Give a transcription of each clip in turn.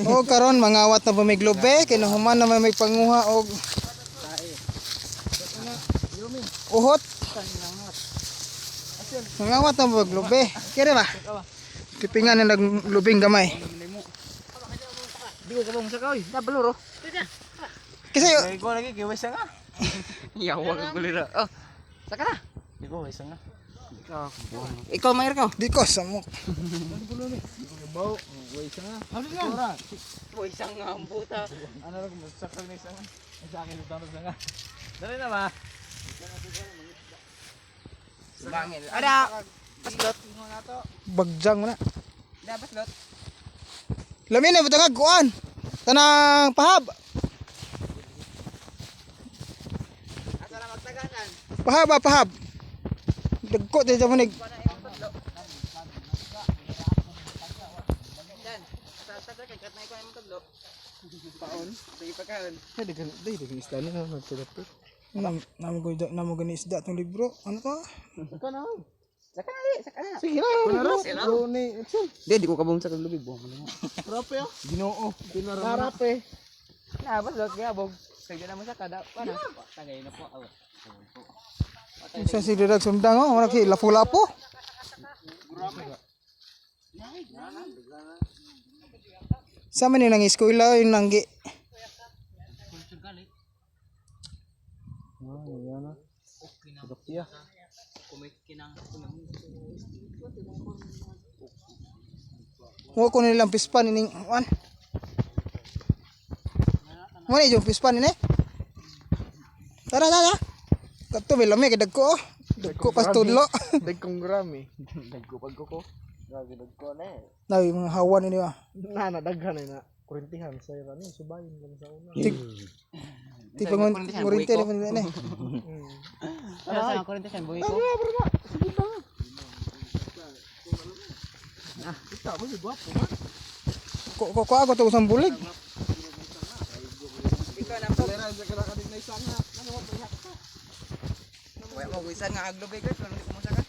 O karon mangawat na ba may globe kay nahuman na may panguha og uhot. Mangawat na ba globe? Kere ba? Tipingan na naglubing gamay. Di ko kabang sa oy. Nabaluro. Kasi Ko lagi kay wesa nga. Yawa ka kulira. Oh. Saka na. Di ko wesa nga. Ikaw. Ikaw mayroon ka. di ko samok. Baw, wesa nga. Ano na? Boy, isang nga ang puta. Ano ra kung sakal ni isa nga. Sa akin utang sa nga. Dali na ba? Bangil. Ada. Baslot. Bagjang mo na. Da baslot. Lami na butangag kuan. Tanang pahab. Asa na magtaganan? Pahab ah, pahab. Dagko tayo sa munig. Dan. Sa sa kay kat na ikaw imong tudlo. Paon. Sige pagkaon. Ay, dagan, day, dagan isda na magtulapit. Nam, namo ko namo gani isda tong libro. Ano to? Saka na. Saka na di, saka na. Sige na. Go ni Edson. Di, di ko kabang sa lubi buong mo. Rape oh. Ginoo. Rape. Na baslot kaya bog. Kaya na mo sa kada. Paano? Tagay na po. Sa si Dirag Sundang oh, wala si lapu-lapu. Sa man nang eskwela yung nanggi. Ah, yan na. Produktiya. Mo ko nilang pispan ining wan. Mo ni yung pispan ini. Tara tara. Kadto may lami kay dagko oh. Dagko pas tudlo. Dagkong grami. Dagko pagko ko. Grabe dagko na eh. Nay mga hawan ini ah. Na na daghan na. Kurintihan sa ira ni subayin lang sa una. Ti Ti pangon kurinte ni ni. Sa kurente sa buhi ko. Ko ko ko ako to sa bulig. Ikaw na po. Wala mo guisan nga aglo ba kung hindi mo saka.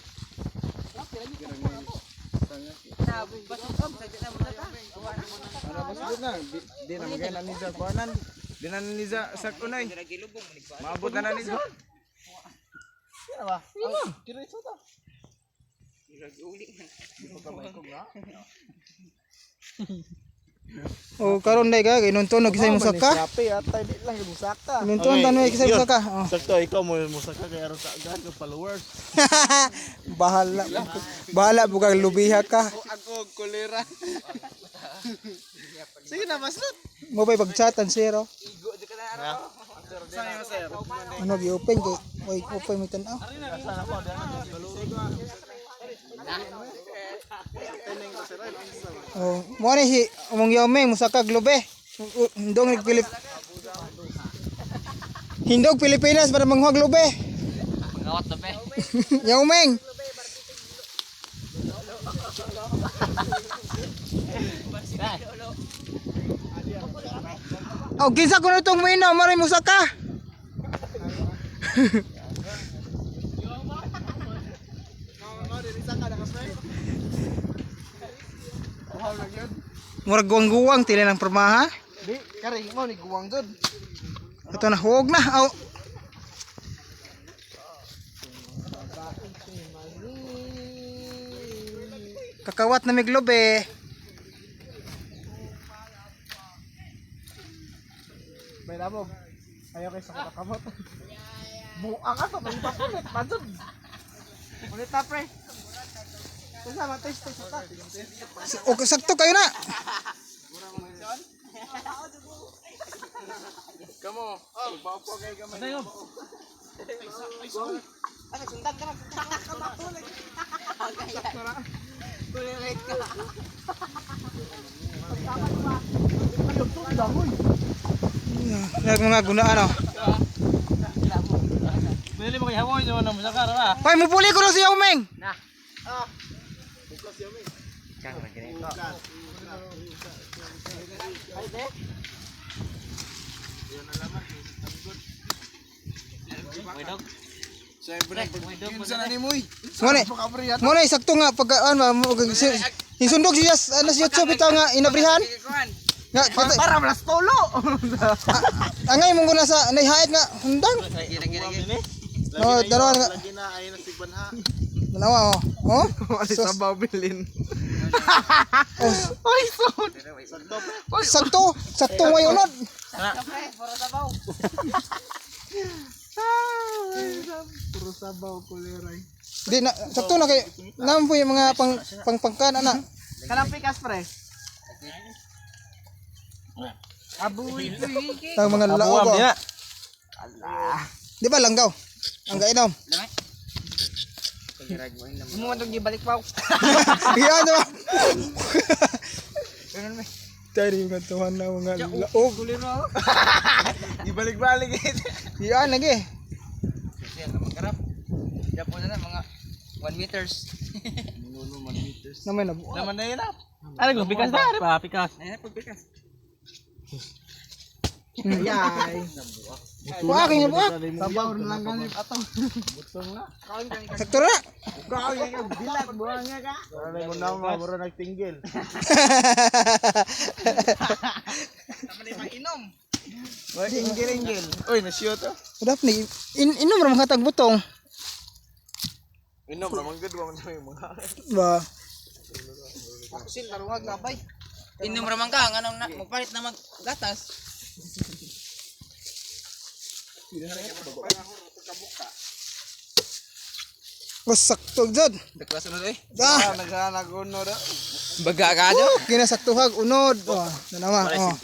Na baslot om sa na mo saka. Ano ba na? Di na magay na ni sa kuanan. Di na ni sa sakunay. Maabot na na ni sa. Kira ba? Kira iso ta. O karon day ka inunton og kisay musaka. Rape atay di lang musaka. Inunton tan kisay musaka. Oh. Sakto, ikaw mo musaka kay aron sa agad ng followers. Bahala. Bahala bugag lubiha ka. Ako kolera. Sige na baslot. Mo bay pag-chat ang zero. Saan sir? Ano gi-open kay oy open mi tan-aw. Oh, mo ni si among yome musaka globe. Hindog ni Pilip. Hindog Pilipinas para manguha globe. Mangawat na be. Yaumeng. Oh, kinsa kuno tong muina, maray musaka. Murag guwang-guwang tila ng pormaha. Di kare mo ni guwang jud. Ito na huwag na. Aw. Kakawat na may globe. May labog. Ayaw kay sa kamot. Buang ka to, may papulit pa jud. Ulit ta pre. Kasama test test ta. Okay, sakto kayo na. Kamo. Oh, magpapo kay gamay. Asa sundang ka na. Kulirit ka. Nag mga gunaan oh. Dili mo kay hawoy naman ang musaka ra ba? Hoy, mupuli ko na si Yao Ming. Na. Kinsa na ni Moy? Ngone. Ngone sakto nga pag ano ba, isundog siya ano siya YouTube bitaw nga inabrihan. Kuan. Nga kata Para malas tolo. angay mo guna sa naihaid nga hundang. Lagi, lagi, lagi. Oh, dalawa nga. Lagi na ay nasigbanha. Dalawa oh. Oh. Wala Sus. sabaw bilin. Oh, Oy, sud. sakto, sakto may unod. Pre, puro sabaw. Puro sabaw kuleray. Di na sakto na kay naman po yung mga pang pangpangkan ana. Kanang pikas pre. Abuy, uy. Ang mga laog. Oh. Di ba langgaw? Ang gainom. Lamay. Mo man tong gibalik pa. Iya, di ba? Tayo yung katuhan na mga laog. Ibalik-balik. Iya, lagi. Kasi ang magarap. Japo na na mga 1 meters. Namay na buo. Naman na yun ah. Ano ko pikas na pa pikas. Ay, pagpikas. Ayay. Buak kanya buak. Sabaw na lang ganit ato. Sakto na. Ikaw yung bilat buang nga ka. Wala mo na mga mura nagtinggil. Wala inggil-inggil. Uy, nasyo to. Udap ni inom ra mga tagbutong. Inom ra man gud wa man yung mga. Ba. Sin tarungag labay. Inom ra man ka nganong na magpalit na mag gatas. Was sakto jud. Dakla sunod oy. Ah, Naganaguno ra. Baga ka do. kinasaktuhag unod. Oh, nanawa. Oh.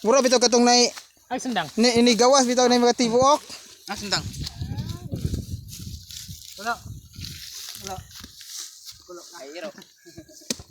Mura bitaw katong nay Ay sundang. ni inigawas bitaw na mga tibuok. Ah, sundang. Wala. Wala. Wala. Ay, iro.